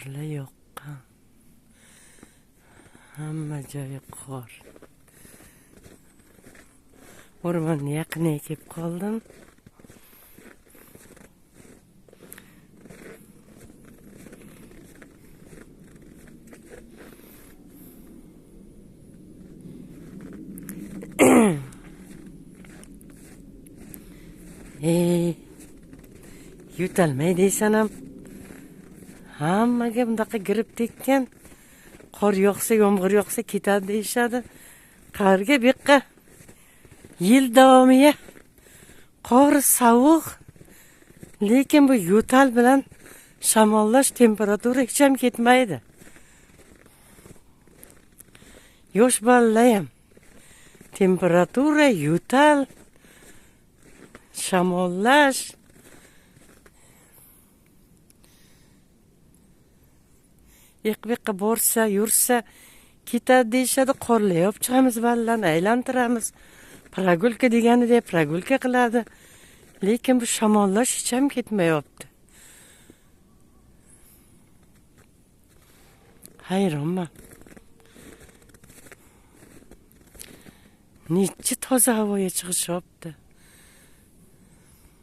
Qorlar yoqqan. Hamma joyi qor. O'rmonni yaqiniga kelib qoldim. Yo'talmay deysan ham. Hammaga bunaqa gripp tekkan. Qor yoqsa, yomg'ir yoqsa ketadi deyishadi. Qarga bu yoqqa yil davomiga qor, sovuq, lekin bu yo'tal bilan shamollash temperatura hech ham ketmaydi. Yosh bolalar ham temperatura, yo'tal, shamollash. Yoqqa borsa, yursa ketadi deyishadi. Qorlar olib chiqamiz, bolalarni aylantiramiz. Progulka deganidek progulka qiladi. Lekin bu shamollash hech ham ketmayapti. Hayronman. Necha toza havoga chiqishyapti.